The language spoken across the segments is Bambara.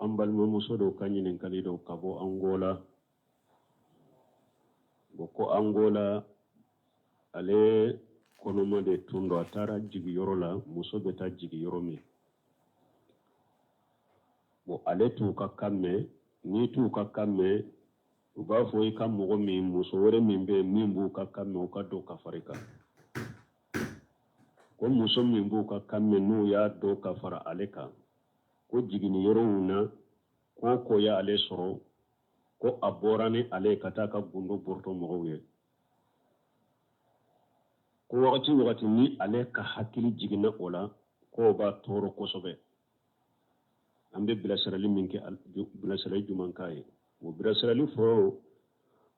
an balimamuso dɔ ka ɲininkali don ka bɔ Angola. Bon, ko Angola, ale kɔnɔma de tun don. A taara jigiyɔrɔ la, muso bɛ taa jigi yɔrɔ min. Bon, ale t'u ka kan mɛn. N'i t'u ka kan mɛn, u b'a fɔ i ka mɔgɔ min, muso wɛrɛ min bɛ yen min b'u ka kan mɛn, u ka don ka fara i kan. Ko muso min b'u ka kan mɛn, n'u y'a dɔn ka fara ale kan, ko jiginni yɔrɔw na, ko ko y'ale sɔrɔ, ko a bɔra ni ale ye ka taa ka gundo bɔrɔtɔ mɔgɔw ye. Ko wagati wagati ni ale ka hakili jiginna o la, k'o b'a tɔɔrɔ kosɛbɛ. An bɛ bilasirali min kɛ, bilasirali jumɛn k'a ye? O bilasirali fɔlɔ,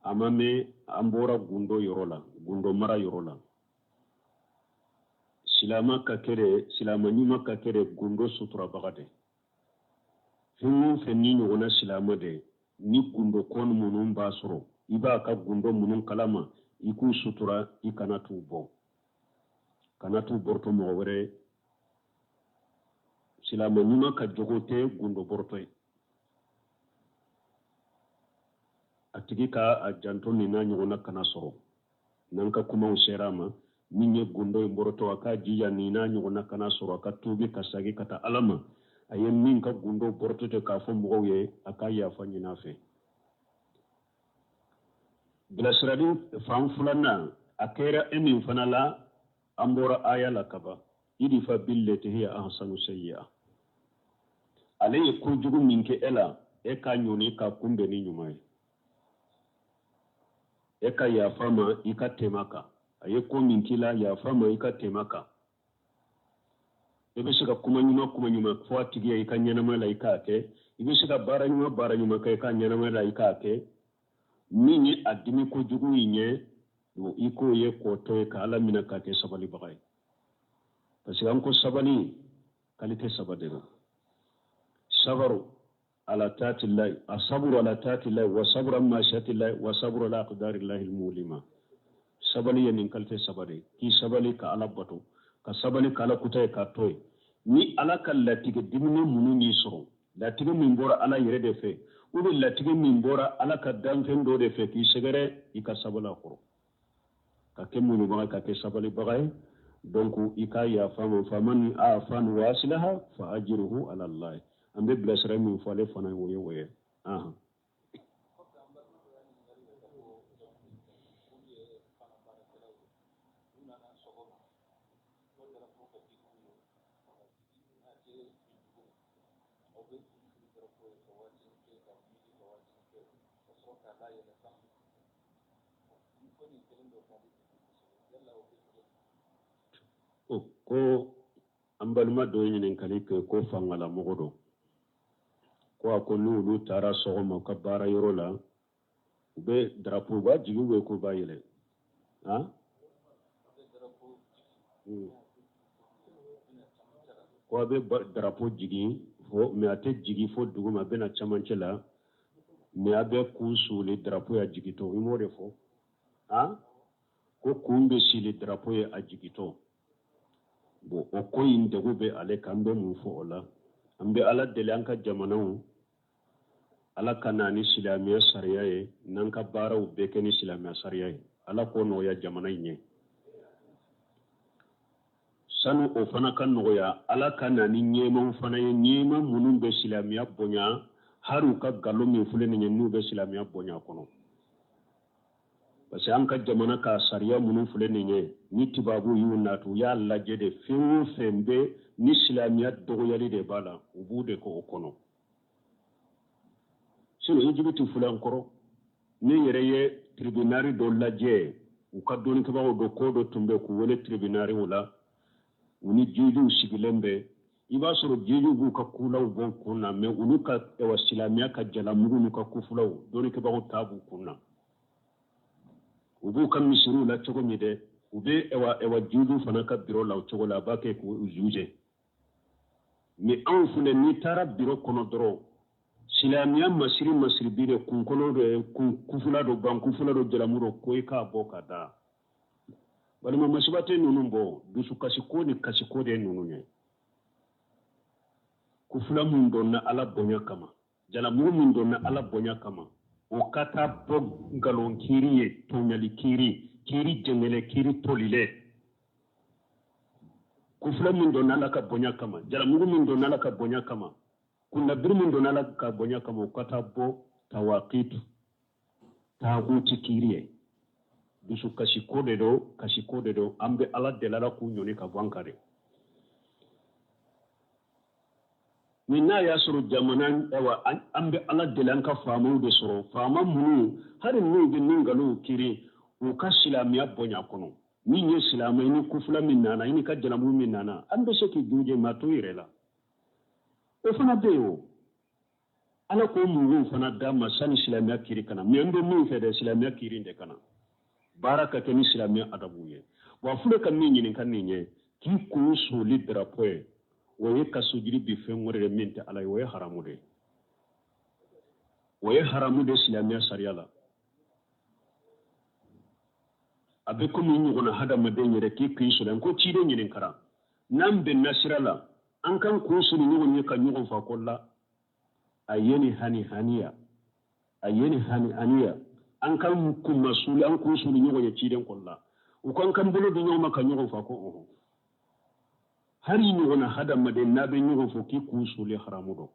a ma mɛn, an bɔra gundo yɔrɔ la, gundo mara yɔrɔ la. Silama ka kɛ de, silama ɲuman ka kɛ de gundo suturabaga de. Fɛn o fɛn ni ɲɔgɔnna silama de, ni gundo ko minnu b'a sɔrɔ, i b'a ka gundo minnu kalama, i k'u sutura, i kana t'u bɔ, kana t'u bɔrɔtɔ mɔgɔ wɛrɛ. Silama ɲuman ka jogo tɛ gundo bɔrɔtɔ ye. A tigi ka a janto nin n'a ɲɔgɔnna kana sɔrɔ. N'an ka kumaw sera a ma, min ye gundo in bɔrɔtɔ, a k'a jija nin n'a ɲɔgɔnna kana sɔrɔ, a ka tuubi ka sagi ka taa Ala ma. A ye min ka gundo bɔrɔtɔ tɛ k'a fɔ mɔgɔw ye, a ka yafa ɲini a fɛ. Bilasirali fan filanan, a kɛra e min fana la, an bɔra aya la kaban, idfa billati hiya ahsanu sayyi'a. Ale ye kojugu min kɛ e la, e k'a ɲɔni ka kunbɛn ni ɲuman ye. E ka yafa ma, i ka tɛmɛ kan. A ye ko min k'i la, yafa ma, i ka tɛmɛ kan. I bɛ se ka kuma ɲuman, kuma ɲuman fɔ a tigi ye i ka ɲɛnamaya la, i k'a kɛ. I bɛ se ka baara ɲuman, baara ɲuman kɛ i ka ɲɛnamaya la, i k'a kɛ. Min ye a dimi kojugu in ye, i k'o ye k'o to ye, ka Ala minɛ k'a kɛ sabalibaga ye, parce que an ko sabali qualité saba de don: sabaru ala taatillahi, asaburu ala taatillahi, wa saburu an maasiyatillahi, wa saburu ala aqdarillahi almulima. Sabali ye nin qualité saba de ye: k'i sabali ka Ala bato, ka sabali ka Ala kuta ye k'a to ye. Ni Ala ka latigɛ dimini minnu y'i sɔrɔ, latigɛ min bɔra Ala yɛrɛ de fɛ, ou bien latigɛ min bɔra Ala ka danfɛn dɔ de fɛ k'i sɛgɛrɛ, i ka sabali a kɔrɔ, ka kɛ muɲubaga, ka kɛ sabalibaga ye. Donc i ka yafa ma. Faman afa wa aslaha fa ajruhu ala Allah. An bɛ bilasira min fɔ ale fana, o ye. Ahan. O ko an balima dɔ ye ɲininkali kɛ ko fangalamɔgɔ dɔ ko a ko n'olu taara sɔgɔma u ka baara yɔrɔ la, u bɛ drapeau u b'a jigin, u bɛ ko b'a yɛlɛ han. Ko a bɛ drapeau jigin fo, mais a tɛ jigin fo duguma, a bɛ na camancɛ la, mais a bɛ kun suuli drapeau ya jigintɔ. I m'o de fɔ han? Ko kun bɛ sili drapeau ye a jigintɔ. Bon, o ko in degun bɛ ale kan. An bɛ mun fɔ o la? An bɛ Ala deli, an ka jamanaw, Ala ka na ni silamɛya sariya ye, n'an ka baaraw bɛɛ kɛ ni silamɛya sariya ye. Ala k'o nɔgɔya jamana in ye. Sanu o fana ka nɔgɔya, Ala ka na ni ɲɛmaw fana ye, ɲɛma minnu bɛ silamɛya bonya, hali u ka nkalon min filɛ nin ye, n'u bɛ silamɛya bonya kɔnɔ. Parce que an ka jamana ka sariya minnu filɛ nin ye, ni tubabu y'u nati, u y'a lajɛ de, fɛn o fɛn bɛ ni silamɛya dɔgɔyali de b'a la, u b'u de k'o kɔnɔ. Sinon Egypte filɛ an kɔrɔ. Ne yɛrɛ ye tribunal dɔ lajɛ, u ka dɔnnikɛbagaw dɔ ko dɔ tun bɛ k'u wele tribunal la, u ni jugew sigilen bɛ. I b'a sɔrɔ jugew b'u ka kulaw bɔ kun na, mais olu ka ɛwa silamɛya ka jalamugu n'u ka kufulaw, dɔnnikɛbagaw ta b'u kun na. U b'u ka misiriw la cogo min dɛ, u bɛ ɛwa jugew fana ka biro la o cogo la, a b'a kɛ k'u juger. Mais anw filɛ, n'i taara biro kɔnɔ dɔrɔn, silamɛya masiri masiri bi de kunkolo de kun kufula dɔ ban kufula dɔ jalamu dɔ ko i k'a bɔ ka da. Walima masiba tɛ ninnu bɔ, dusukasi ko ni kasiko de ye ninnu ye. Kufula min donna Ala bonya kama, jalamugu min donna Ala bonya kama, o ka taa bɔ nkalon kiiri ye, tɔɲali kiiri, kiiri jɛngɛlɛ, kiiri tolilɛ. Kufula min donna Ala ka bonya kama, jalamugu min donna Ala ka bonya kama, kunnabiri min donna Ala ka bonya kama, o ka taa bɔ tawakitu taaguti kiiri ye. Dusukasi ko de don, kasi ko de don. An bɛ Ala deli, Ala k'u ɲɔni ka bɔ an kan de. Ni n'a y'a sɔrɔ jamana, ayiwa, an bɛ Ala deli an ka faamaw de sɔrɔ, faama minnu hali n'u bɛ ni nkalonw kiiri, u ka silamɛya bonya kɔnɔ. Min ye silamɛ, i ni kufula min nana, i ni ka jalamugu min nana, an bɛ se k'i juje ma to i yɛrɛ la. O fana bɛ yen o. Ala k'o mɔgɔw fana d'an ma sani silamɛya kiiri ka na. Mais an bɛ min fɛ dɛ, silamɛya kiiri de ka na, baara ka kɛ ni silamɛya adabu ye. Wa filɛ ka min ɲininka nin ye, k'i kun suli darapo ye, o ye ka sujudi bi fɛn wɛrɛ de min tɛ Ala ye, o ye haramu de ye. O ye haramu de silamɛya sariya la. A bɛ komi ɲɔgɔnna hadamaden yɛrɛ k'i kun suli. N ko ciden ɲininkara, n'an bɛnna sira la, an kan kun suli ɲɔgɔn ye ka ɲɔgɔn fa ko la, a ye nin hani haniya, a ye nin hani haniya, an kan kunmasuli, an kun suli ɲɔgɔn ye ciden ko la. U ko an kan bolo di ɲɔgɔn ma ka ɲɔgɔn fa ko ɔhɔn. Hali ɲɔgɔnna hadamaden n'a bɛ ɲɔgɔn fɔ k'i kun suli haramu don.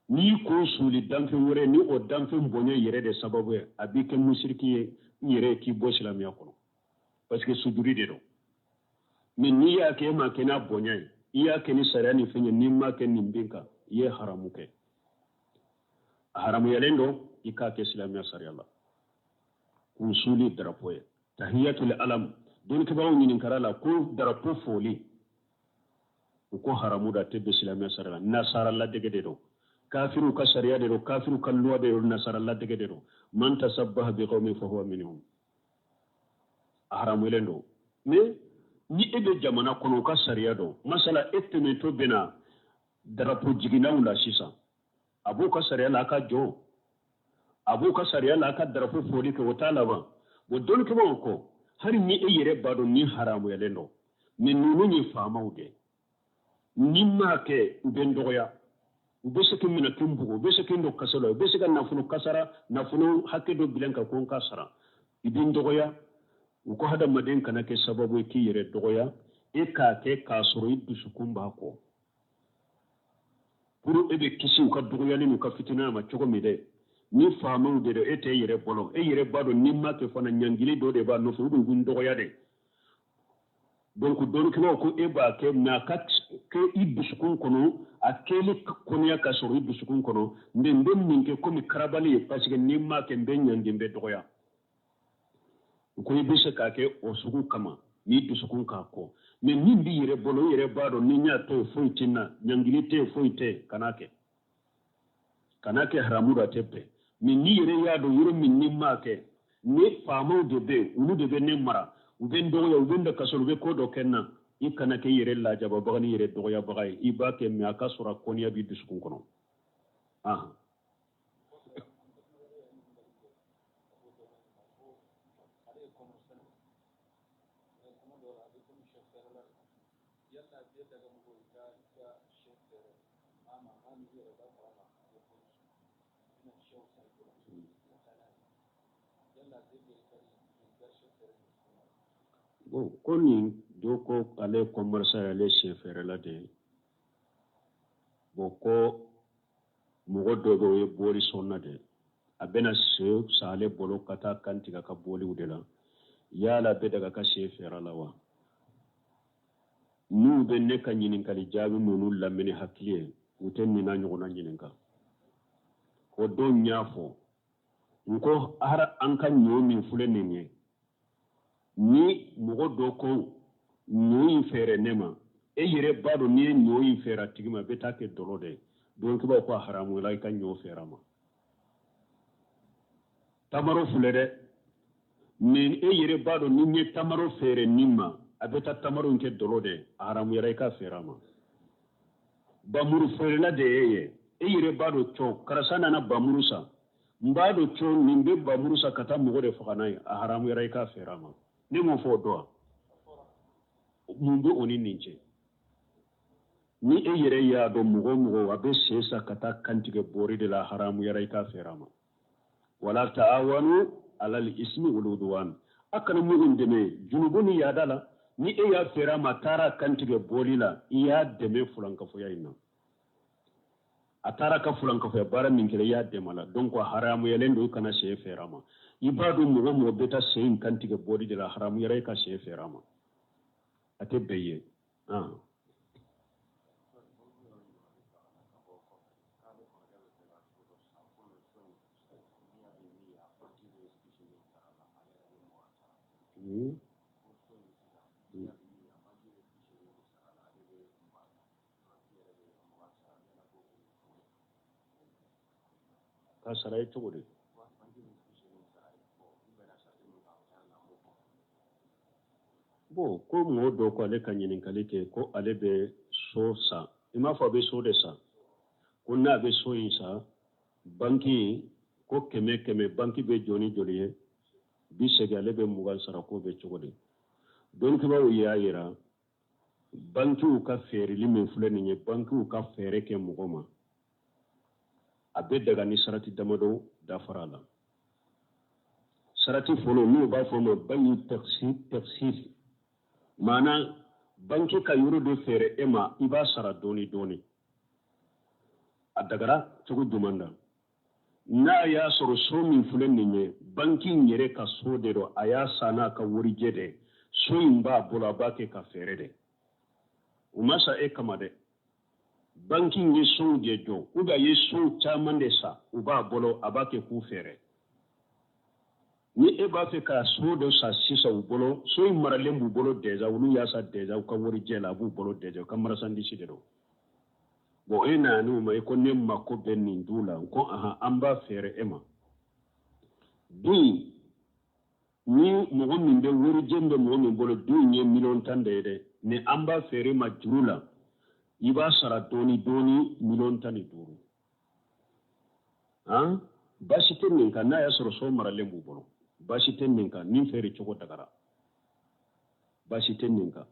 N'i kun suli danfɛn wɛrɛ ni o danfɛn bonya yɛrɛ de sababu ye, a b'i kɛ musiriki ye i yɛrɛ k'i bɔ silamɛya kɔnɔ, parce que sujudi de don. Mais n'i y'a kɛ, e m'a kɛ n'a bonya ye, i y'a kɛ ni sariya ni fɛn ye, n'i m'a kɛ nin bin kan, i ye haramu kɛ. A haramuyalen don i k'a kɛ silamɛya sariya la. Kunsuli darapo ye tahiyatul alam. Dɔnnikɛbagaw ɲininkara la ko darapo foli, u ko haramu da tɛ bɛn silamɛya sariya la. Nasara ladege de don, kafiriw ka sariya de don, kafiriw ka loi de don, nasara ladege de don. Man tasabbaha bi qaumin fa huwa minhum. A haramuyalen don. Mais ni e bɛ jamana kɔnɔ, u ka sariya don, masala e tɛmɛtɔ bɛna darapo jiginnaw la sisan, a b'u ka sariya la a ka jɔ, a b'u ka sariya la a ka darapo foli kɛ, o t'a laban. Bon, dɔnnikɛbagaw ko hali ni e yɛrɛ b'a dɔn ni haramuyalen don, mais ninnu ye faamaw de, ni m'a kɛ u bɛ n dɔgɔya, u bɛ se k'i minɛ k'i bugɔ, u bɛ se k'i don kaso la, u bɛ se ka nafolo kasara, nafolo hakɛ dɔ bila n kan ko n ka sara, i bɛ n dɔgɔya. U ko hadamaden kana kɛ sababu ye k'i yɛrɛ dɔgɔya, e k'a kɛ k'a sɔrɔ i dusukun b'a kɔ, pour e bɛ kisi u ka dɔgɔyali n'u ka fitinaya ma cogo min dɛ. Ni faamaw de don, e tɛ e yɛrɛ bolo, e yɛrɛ b'a dɔn n'i m'a kɛ fana ɲangili dɔ de b'a nɔfɛ, u bɛ n dɔgɔya de. Donc dɔnnikɛlaw ko e b'a kɛ, mais a ka kɛ i dusukun kɔnɔ, a kɛli kɔniya ka sɔrɔ i dusukun kɔnɔ. Mais n bɛ nin kɛ komi karabali ye, parce que ni m'a kɛ n bɛ ɲangi, n bɛ dɔgɔya. U ko i bɛ se k'a kɛ o sugu kama n'i dusukun k'a kɔ. Mais min b'i yɛrɛ bolo, i yɛrɛ b'a dɔn ni n y'a to yen foyi tɛ n na, ɲangili tɛ yen, foyi tɛ yen, kan'a kɛ, kan'a kɛ, haramu da tɛ bɛn. Mais n'i yɛrɛ y'a dɔn yɔrɔ min ni m'a kɛ, ni faamaw de bɛ yen, olu de bɛ ne mara, u bɛ n dɔgɔya, u bɛ n da kaso, u bɛ ko dɔ kɛ n na, i kana kɛ i yɛrɛ lajababaga ni yɛrɛ dɔgɔyabaga ye. I b'a kɛ, mais a ka sɔrɔ a kɔniya b'i dusukun kɔnɔ. Bon, ko nin dɔ ko ale ye commerçant ye, ale ye sɛ feerela de ye. Bon, ko mɔgɔ dɔ bɛ o ye bɔli sɔnna de ye, a bɛna sɛ san ale bolo ka taa kan tigɛ ka bɔliw de la. Yala bɛ daga ka sɛ feere la wa? N'u bɛ ne ka ɲininkali jaabi ninnu lamɛn ni hakili ye, u tɛ nin n'a ɲɔgɔnna ɲininka. O don n y'a fɔ n ko hara an ka ɲɔ min filɛ nin ye, ni mɔgɔ dɔ ko ɲɔ in feere ne ma, e yɛrɛ b'a dɔn n'i ye ɲɔ in feere a tigi ma, a bɛ taa kɛ dɔlɔ de ye. Donc i b'a fɔ ko a haramuyala i ka ɲɔ feere a ma. Tamaro filɛ dɛ, mais e yɛrɛ b'a dɔn ni n ye tamaro feere nin ma, a bɛ taa tamaro in kɛ dɔlɔ de ye, a haramuyara i ka feere a ma. Bamuru feerela de ye ye, e yɛrɛ b'a dɔn cɔ karisa nana bamuru san, n b'a dɔn cɔ nin bɛ bamuru san ka taa mɔgɔ de faga n'a ye, a haramuyara i ka feere a ma. Ne m'o fɔ o dɔn wa? Mun bɛ o ni nin cɛ? Ni e yɛrɛ y'a dɔn mɔgɔ o mɔgɔ a bɛ sen san ka taa kantigɛ bɔri de la, haramuyara i k'a feere a ma. Wala taawanu alal ismi wal udwan, a kana ɲɔgɔn dɛmɛ junubu ni yaada la. Ni e y'a feere a ma, taara kantigɛ bɔli la, i y'a dɛmɛ fulankafoya in na. A taara ka fulankafoya baara min kɛra, i y'a dɛmɛ a la. Donc haramuyalen don i kana sen feere a ma. I b'a dɔn mɔgɔ o mɔgɔ bɛ taa sen in kantigɛ bɔli de la, haramuyara i ka sen feere a ma. A tɛ bɛn ye. Ka sara ye cogo di? Bon, ko mɔgɔ dɔ ko ale ka ɲininkali kɛ ko ale bɛ so san. I m'a fɔ a bɛ so de san, ko n'a bɛ so in san, banki ko 100 100, banki bɛ jɔ ni joli ye? 80, ale bɛ 20 sara. K'o bɛ cogo di? Dɔnkibaw y'a yira, bankiw ka feereli min filɛ nin ye, bankiw ka feere kɛ mɔgɔ ma, a bɛ daga ni sarati damadɔ dafara a la. Sarati fɔlɔ, n'u b'a fɔ o ma bayi taksir, maana banki ka yɔrɔ dɔ feere e ma, i b'a sara dɔɔni dɔɔni, a dagara cogo jumɛn na? N'a y'a sɔrɔ so min filɛ nin ye, banki in yɛrɛ ka so de don, a y'a san n'a ka warijɛ de, so in b'a bolo, a b'a kɛ ka feere de. U ma san e kama dɛ. Banki in ye sow de jɔ, ou bien a ye sow caman de san, u b'a bolo, a b'a kɛ k'u feere. Ni e b'a fɛ ka so dɔ san sisan u bolo, so in maralen b'u bolo déjà, olu y'a san déjà u ka warijɛ la, a b'u bolo déjà, u ka marchandise de don. Bon, e nana n'u ma, i ko ne mako bɛ nin du la, n ko ahan, an b'a feere e ma. Du ni mɔgɔ min bɛ warijɛ bɛ mɔgɔ min bolo, du in ye 10 miliyɔn de ye dɛ, ni an b'a feere ma juru la, i b'a sara dɔɔni dɔɔni, 15 miliyɔn. Han, baasi tɛ nin kan. N'a y'a sɔrɔ so maralen b'u bolo, baasi tɛ nin kan. Nin feere cogo dagara, baasi tɛ nin kan.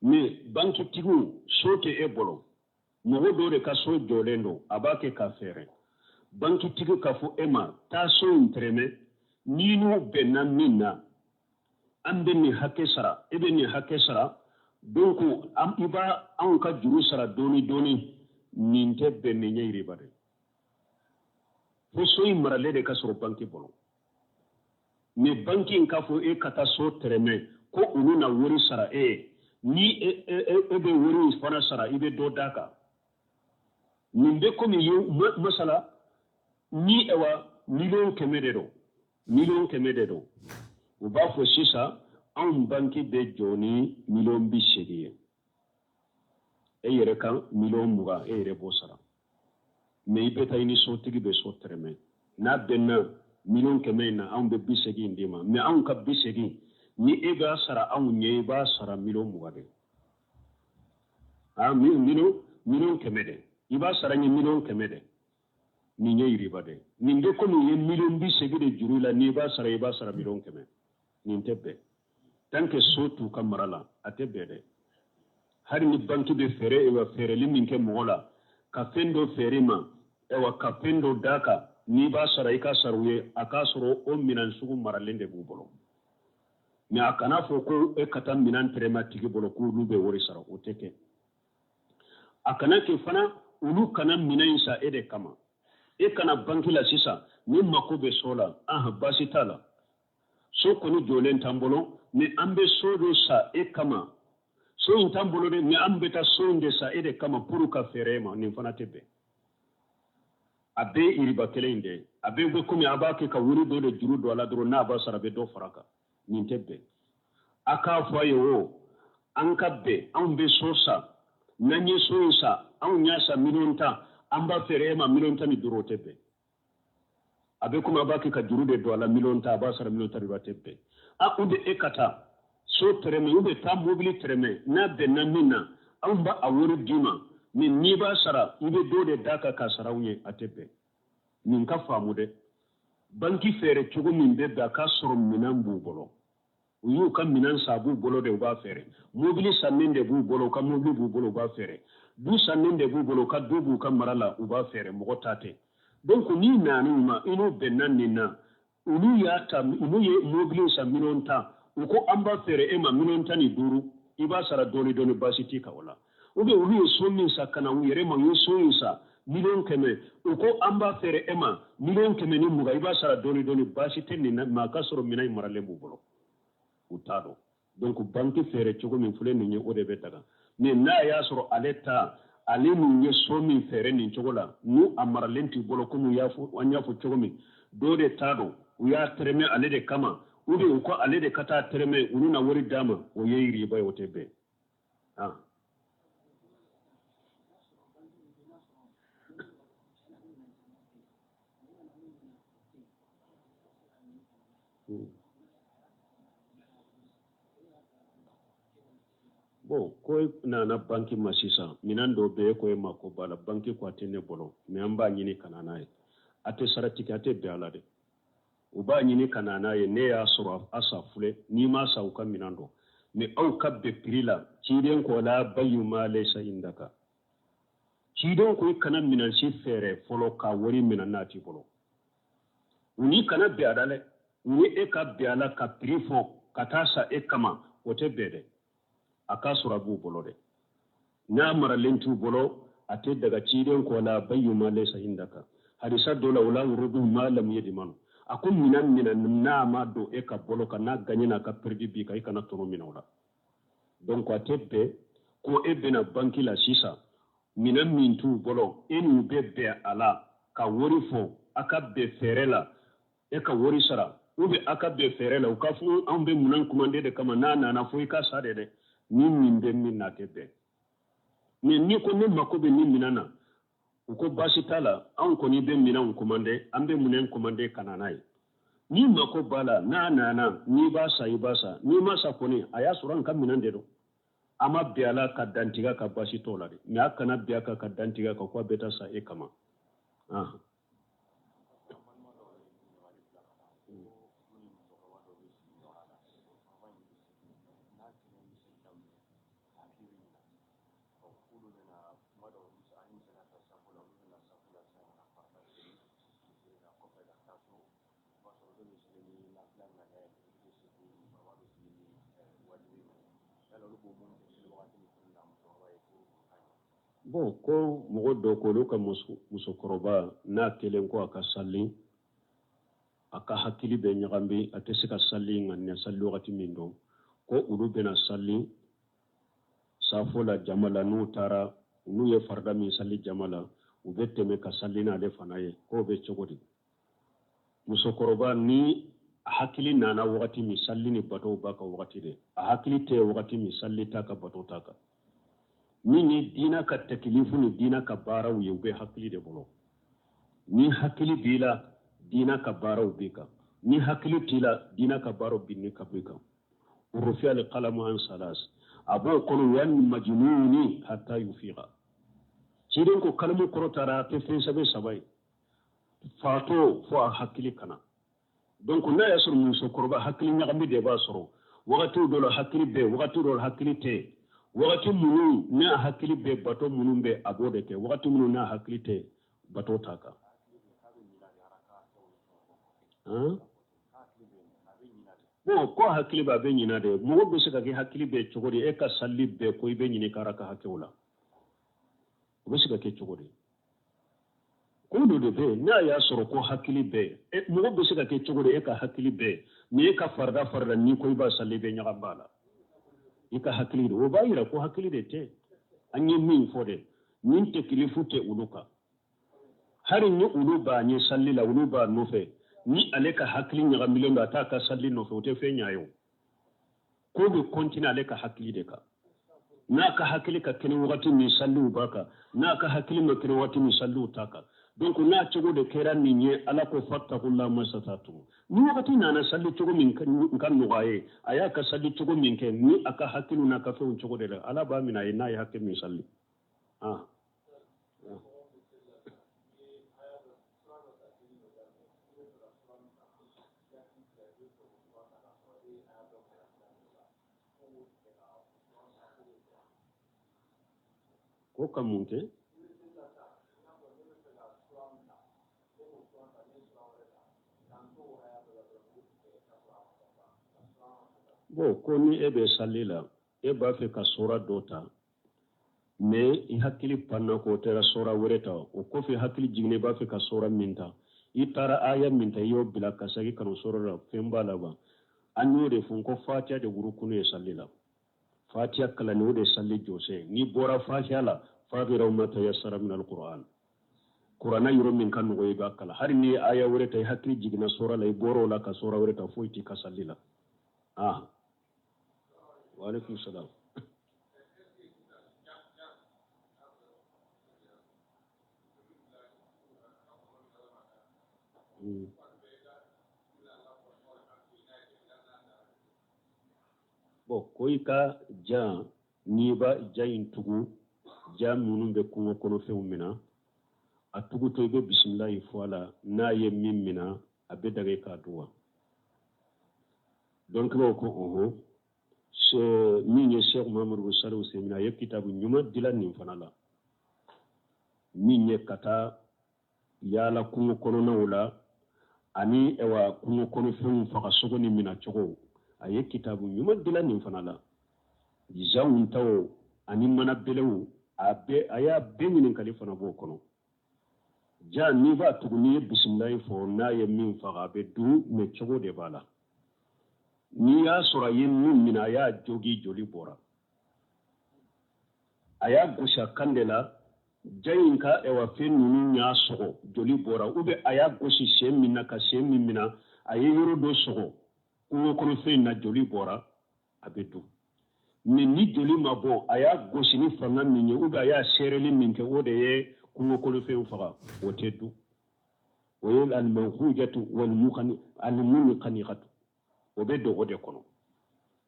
Mais bankitigiw, so tɛ e bolo, mɔgɔ dɔ de ka so jɔlen don, a b'a kɛ ka feere. Bankitigi k'a fɔ e ma, taa so in tɛrɛmɛ, n'i n'u bɛnna min na, an bɛ nin hakɛ sara, e bɛ nin hakɛ sara, donc i b'a anw ka juru sara dɔɔni dɔɔni. Nin tɛ bɛn, nin ye riba de. Fo so in maralen de ka sɔrɔ banki bolo. Mais banki in k'a fɔ e ka taa so tɛrɛmɛ ko olu na wari sara e ye, ni e, e, e, e bɛ wari in fana sara, i bɛ dɔ d'a kan. Nin bɛ komi ye masala ni awa 100 miliyɔn de don, 100 miliyɔn de don. U b'a fɔ sisan, anw banki bɛ jɔ ni 80 miliyɔn ye, e yɛrɛ kan 20 miliyɔn, e yɛrɛ b'o sara. Mais i bɛ taa i ni sotigi bɛ so tɛrɛmɛ, n'a bɛnna 100 miliyɔn in na, anw bɛ 80 in d'i ma. Mais anw ka 80, ni e b'a sara anw ɲɛ, i b'a sara 20 miliyɔn de, ah, 100 miliyɔn de, i b'a sara n ye 100 miliyɔn de. Nin ye riba de. Nin bɛ komi i ye 80 miliyɔn de juru la, n'i b'a sara, i b'a sara 100 miliyɔn. Nin tɛ bɛn. Tant que so t'u ka mara la, a tɛ bɛn dɛ. Hali ni banki bɛ feere, ewa, feereli min kɛ mɔgɔ la, ka fɛn dɔ feere ma, ewa, ka fɛn dɔ d'a kan, n'i b'a sara, i ka sara u ye, a k'a sɔrɔ o minɛn sugu maralen de b'u bolo. Mais a kana fɔ ko e ka taa minɛn tɛrɛmɛ a tigi bolo k'olu bɛ wari sara, o tɛ kɛ. A kana kɛ fana olu kana minɛn in san e de kama. E ka na banki la sisan, ni mako bɛ so la, ahan, baasi t'a la, so kɔni jɔlen t'an bolo, mais an bɛ so dɔ san e kama. So in t'an bolo dɛ, mais an bɛ taa so in de san e de kama pour ka feere e ma. Nin fana tɛ bɛn. A bɛɛ iriba kelen in de ye. A bɛɛ bɛ komi a b'a kɛ ka wari dɔ de juru don a la dɔrɔn, n'a b'a sara, a bɛ dɔ fara a kan. Nin tɛ bɛn. A k'a fɔ a ye o an ka bɛn, anw bɛ so san, n'an ye so in san, anw y'a san 10 miliyɔn, an b'a feere e ma 15 miliyɔn, o tɛ bɛn. A bɛ komi a b'a kɛ ka juru de don a la 10 miliyɔn, a b'a sara 15 miliyɔn, a tɛ bɛn. A u bɛ e ka taa so tɛrɛmɛ, u bɛ taa mobili tɛrɛmɛ, n'a bɛnna min na, anw b'a a wari d'i ma, mais n'i b'a sara, i bɛ dɔ de d'a kan k'a sara anw ye, a tɛ bɛn. Nin ka faamu dɛ. Banki feere cogo min bɛ bɛn, a k'a sɔrɔ minɛn b'u bolo. U y'u ka minɛn san, a b'u bolo de, u b'a feere. Mobili sannen de b'u bolo, u ka mobili b'u bolo, u b'a feere. Du sannen de b'u bolo, u ka du b'u ka mara la, u b'a feere, mɔgɔ ta tɛ. Donc n'i nan'u ma, i n'u bɛnna nin na, olu y'a ta, olu ye mobili san miliyɔn 10, u ko an b'a feere e ma miliyɔn 15, i b'a sara dɔɔni dɔɔni, baasi t'i kan o la. Ou bien olu ye so min san ka na u yɛrɛ ma, u ye so in san miliyɔn 100, u ko an b'a feere e ma miliyɔn 120, i b'a sara dɔɔni dɔɔni, baasi tɛ nin na, mais a ka sɔrɔ minɛn in maralen b'u bolo, u t'a dɔn. Donc banki feere cogo min filɛ nin ye, o de bɛ daga. Mais n'a y'a sɔrɔ ale ta, ale min ye so min feere nin cogo la, n'u a maralen t'i bolo, komi an y'a fɔ cogo min, dɔw de t'a dɔn, u y'a tɛrɛmɛ ale de kama, ou bien u ko ale de ka taa tɛrɛmɛ, olu na wari d'a ma, o ye riba ye, o tɛ bɛn. Ah. Bon, ko e nana banki ma sisan, minɛn dɔ bɛ e ko e mako b'a la, banki ko a tɛ ne bolo, mais an b'a ɲini ka na n'a ye. A tɛ sarati kɛ, a tɛ bɛn a la dɛ. U b'a ɲini ka na n'a ye, ne y'a sɔrɔ a sa filɛ, n'i m'a sa u ka minɛn dɔn, mais aw ka bɛn prix la. Ciden ko la bayu ma laysa indaka. Ciden ko i kana minɛn si feere fɔlɔ ka wari minɛ n'a t'i bolo. U ni kana bɛn a la dɛ, u ni e ka bɛn a la ka prix fɔ ka taa sa e kama, o tɛ bɛn dɛ. A k'a sɔrɔ a b'u bolo dɛ. N'a maralen t'u bolo, a tɛ daga. Ciden ko la bayu ma laysa indaka. Hadisa dɔ la, wala rubu ma lam yadmanu. A ko minɛn minɛ n'a ma don e ka bolo kan, n'a gagné n'a ka perdu b'i kan, i kana tɔnɔ minɛ o la. Donc a tɛ bɛn ko e bɛna banki la sisan, minɛn min t'u bolo, e n'u bɛ bɛn a la ka wari fɔ, a ka bɛn feere la, e ka wari sara, ou bien a ka bɛn feere la, u ka fɔ anw bɛ minɛn commandé de kama, n'a nana fo i ka sa de dɛ. Ni min bɛ min na, a tɛ bɛn. Mais n'i ko ne mako bɛ nin minɛn na, u ko baasi t'a la, anw kɔni bɛ minɛnw commandé, an bɛ minɛn commandé ka na n'a ye. N'i mako b'a la, n'a nana, n'i b'a sa, i b'a sa. N'i ma sa kɔni, a y'a sɔrɔ an ka minɛn de don. A ma bɛn a la ka dantigɛ ka baasi t'o la dɛ, mais a kana bɛn a kan ka dantigɛ kan ko a bɛ taa sa e kama. Ah. Bon, ko mɔgɔ dɔ ko olu ka musokɔrɔba n'a kelen ko a ka sali, a ka hakili bɛ ɲagami, a tɛ se ka sali ŋaniya sali wagati min dɔn, ko olu bɛna sali safo la jama la, n'u taara n'u ye farida min sali jama la, u bɛ tɛmɛ ka sali n'ale fana ye, k'o bɛ cogo di? Musokɔrɔba ni a hakili nana wagati min, sali ni bato b'a ka wagati de. A hakili tɛ wagati min, sali t'a ka, bato t'a kan. Min ye diina ka takilifu ni diina ka baaraw ye, u bɛ hakili de bolo. Ni hakili b'i la, diina ka baaraw b'i kan. Ni hakili t'i la, diina ka baaraw binni ka b'i kan. Rufi'a alqalamu an salas, a b'o kɔnɔ wal majnuni hatta yufiqa. Ciden ko kalamu kɔrɔtara, a tɛ fɛn sɛbɛn saba ye, fato fo a hakili kana. Donc n'a y'a sɔrɔ musokɔrɔba hakili ɲagami de b'a sɔrɔ, wagati dɔ la hakili bɛ, wagati dɔ la hakili tɛ, wagati minnu n'a hakili bɛ, bato minnu bɛ, a b'o de kɛ. Wagati minnu n'a hakili tɛ, bato t'a kan. Bon, ko hakili bɛ, a bɛ ɲina de. Mɔgɔ bɛ se ka kɛ hakili bɛ cogo di, e ka sali bɛɛ ko i bɛ ɲini k'ara ka hakɛw la, o bɛ se ka kɛ cogo di? Ko dɔ de bɛ yen, n'a y'a sɔrɔ ko hakili bɛ, mɔgɔ bɛ se ka kɛ cogo di, e ka hakili bɛ, ni e ka farida farida n'i ko i b'a sali, i bɛ ɲagami a la, i ka hakili de, o b'a yira ko hakili de tɛ. An ye min fɔ dɛ, nin tekilifu tɛ olu kan. Hali ni olu b'a ɲɛ sali la, olu b'a nɔfɛ, ni ale ka hakili ɲagamilen don, a t'a ka sali nɔfɛ, o tɛ fɛn ɲa ye. O ko bɛ continuer ale ka hakili de kan. N'a ka hakili ka kɛnɛ wagati min, saliw b'a kan. N'a ka hakili ma kɛnɛ wagati min, saliw t'a kan. Donc n'a cogo de kɛra nin ye, Ala ko fattaqullaha mastata'tum. Ni wagati nana, sali cogo min ka nɔgɔ a ye, a y'a ka sali cogo min kɛ, ni a ka hakiliw n'a ka fɛnw cogo de la, Ala b'a minɛ a ye n'a ye hakɛ min sali. Ah. Ko ka mun kɛ? Bon, ko ni e bɛ sali la, e b'a fɛ ka sura dɔ ta, mais i hakili panna k'o taara sura wɛrɛ ta. O kɔfɛ hakili jiginna i b'a fɛ ka sura min ta, i taara aya min ta, i y'o bila ka segin ka na sura la, fɛn b'a la wa? An y'o de fɔ ko fatiya de wurukunu ye sali la. Fatiya kalanni, o de sali jɔsen. N'i bɔra fatiya la, faqra'u ma tayassara min alquran, kuranna yɔrɔ min ka nɔgɔ i b'a kalan. Hali n'i ye aya wɛrɛ ta, i hakili jiginna sura la, i bɔra o la ka sura wɛrɛ ta, foyi t'i ka sali la. Ah, wa alaikum salam. Bon, ko i ka jan, n'i b'a jan in tugu, jan minnu bɛ kungo kɔnɔfɛnw minɛ, a tugutɔ i bɛ bisimilayi fɔ a la, n'a ye min minɛ, a bɛ daga i k'a dun wa? Dɔnnikɛbaaw ko ɔhɔn. Min ye Sheikh Muhammadu bin Salih Usemin, a ye kitabu ɲuman dilan nin fana la, min ye ka taa yaala kungo kɔnɔnaw la ani ɛwa kungo kɔnɔfɛnw faga sogo ni mina cogo. A ye kitabu ɲuman dilan nin fana la, janw taw ani mana bɛlɛw, a bɛɛ, a y'a bɛɛ ɲininkali fana b'o kɔnɔ. Ja n'i b'a tugu, n'i ye bisimilayi fɔ, n'a ye min faga, a bɛ dun, mais cogo de b'a la. N'i y'a sɔrɔ a ye min minɛ, a y'a jogi, joli bɔra, a y'a gosi a kan de la, ja in ka ɛwa fɛn ninnu y'a sɔgɔ, joli bɔra, ou bien a y'a gosi sen min na ka sen min minɛ, a ye yɔrɔ dɔ sɔgɔ kungo kɔnɔ fɛn in na, joli bɔra, a bɛ dun. Mais ni joli ma bɔ, a y'a gosi ni fanga min ye, ou bien a y'a seereli min kɛ, o de ye kungo kɔnɔ fɛn faga, o tɛ dun. O ye almawhujatu walmunqaniqatu, o bɛ don o de kɔnɔ.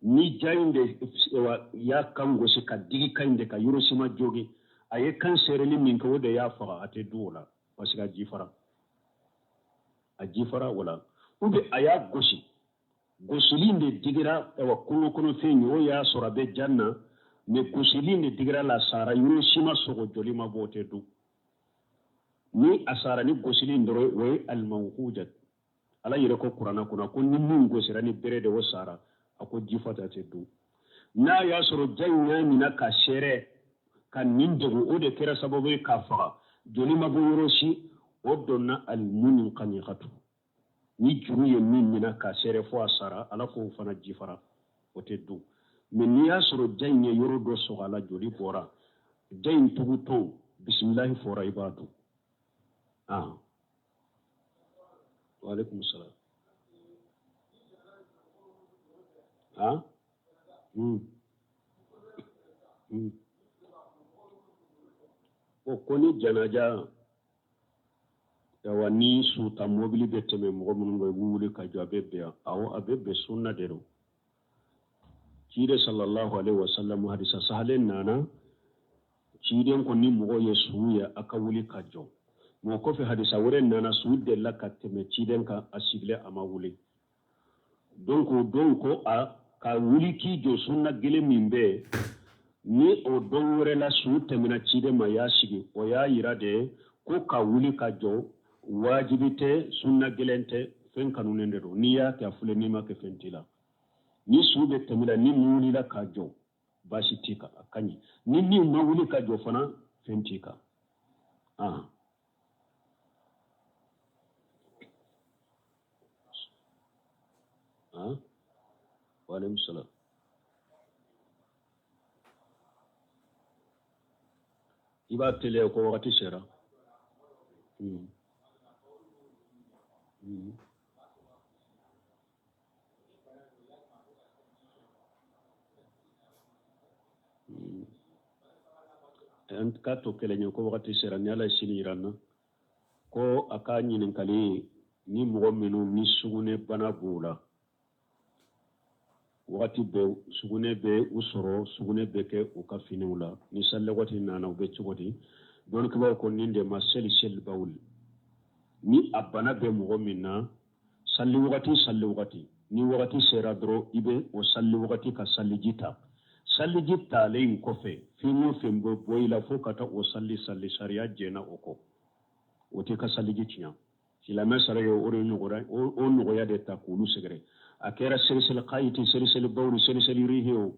Ni ja in de y'a kan gosi ka digi kan in de ka yɔrɔ sima jogi, a ye kan seereli min kɛ, o de y'a faga, a tɛ dun o la, parce que a ji fara, a ji fara o la. Ou bien a y'a gosi, gosili in de digira ɛwa kungo kɔnɔfɛn ye, o y'a sɔrɔ a bɛ jan na, mais gosili in de digira la, sara, yɔrɔ si ma sɔgɔ, joli ma bɔ, o tɛ dun. Ni a sara ni gosili in dɔrɔn, o ye alimawuja. Ala yɛrɛ ko kuranna kɔnɔ ko ni min gosira ni bere de, o sara, a ko jifa ta tɛ dun. N'a y'a sɔrɔ ja in y'a minɛ ka seere ka nin degun, o de kɛra sababu ye k'a faga, joli ma bɔ yɔrɔ si, o donna almunqaniqatu. Ni juru ye min minɛ ka seere fo a sara, Ala k'o fana jifara, o tɛ dun. Mais n'i y'a sɔrɔ ja in ye yɔrɔ dɔ sɔgɔ a la, joli bɔra, ja in tugutɔ bisimilahi fɔra, i b'a dun. Ah, waaleykum salam. Ah, O ko ni janaja, awa, ni suta mobili bɛ tɛmɛ mɔgɔ minnu kan, i b'u wuli ka jɔ, a bɛ bɛn? Awɔ, a bɛ bɛn, sunna de don. Ciden sallallahu alaihi wasallam, hadisa sahalen nana, ciden ko ni mɔgɔ ye su ye, a ka wuli ka jɔ. Mɔgɔ kɔfɛ, hadisa wɛrɛ nana, su delila ka tɛmɛ ciden kan, a sigilen, a ma wuli. Donc dɔw ko a ka wuli k'i jɔ, sunna gelen min bɛ yen, ni o don wɛrɛ la su tɛmɛna ciden ma, y'a sigi, o y'a yira de ko ka wuli ka jɔ wajibi tɛ, sunna gelen tɛ, fɛn kanunen de don. N'i y'a kɛ, a filɛ, n'i ma kɛ, fɛn t'i la. Ni su bɛ tɛmɛ la, ni mun wulila ka jɔ, baasi t'i kan, a ka ɲi. Ni min ma wuli ka jɔ fana, fɛn t'i kan. Ah, ah, waaleykum salam. I b'a teliya ko wagati sera. An ka to kelen ye ko wagati sera. Ni Ala ye sini yira n na, ko a ka ɲininkali, ni mɔgɔ minnu ni sugunɛ bana b'u la, wagati bɛɛ sugunɛ bɛ u sɔrɔ, sugunɛ bɛ kɛ u ka finiw la, ni sali waati nana, u bɛ cogo di? Dɔnnikɛbaaw ko nin de ma seli seli bawuli. Ni a bana bɛ mɔgɔ min na, sali wagati ni wagati sera dɔrɔn, i bɛ o sali wagati ka saliji ta. Saliji talen kɔfɛ, fɛn o fɛn bɛ bɔ i la fo ka taa o sali sali, sariya jɛnna o kɔ, o t'i ka saliji tiɲɛ. Silamɛ sariya o de nɔgɔya, o nɔgɔya de ta k'olu sɛgɛrɛ. A kɛra seliseli kayiti, seliseli bawuli, seliseli rihi o,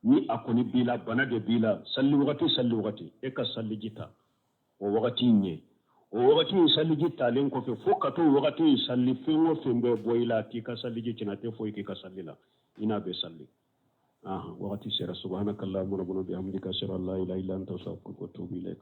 ni a kɔni b'i la, bana de b'i la, sali wagati sali wagati, e ka saliji ta o wagati in ye. O wagati in saliji talen kɔfɛ, fo ka t'o wagati in sali, fɛn o fɛn bɛ bɔ i la, a t'i ka saliji tiɲɛ, a tɛ foyi k'i ka sali la, i n'a bɛ sali. Wagati sera. Subhanakallahumma rabbana bihamdika, ashhadu an la ilaha illa anta, astaghfiruka wa atubu ilayk.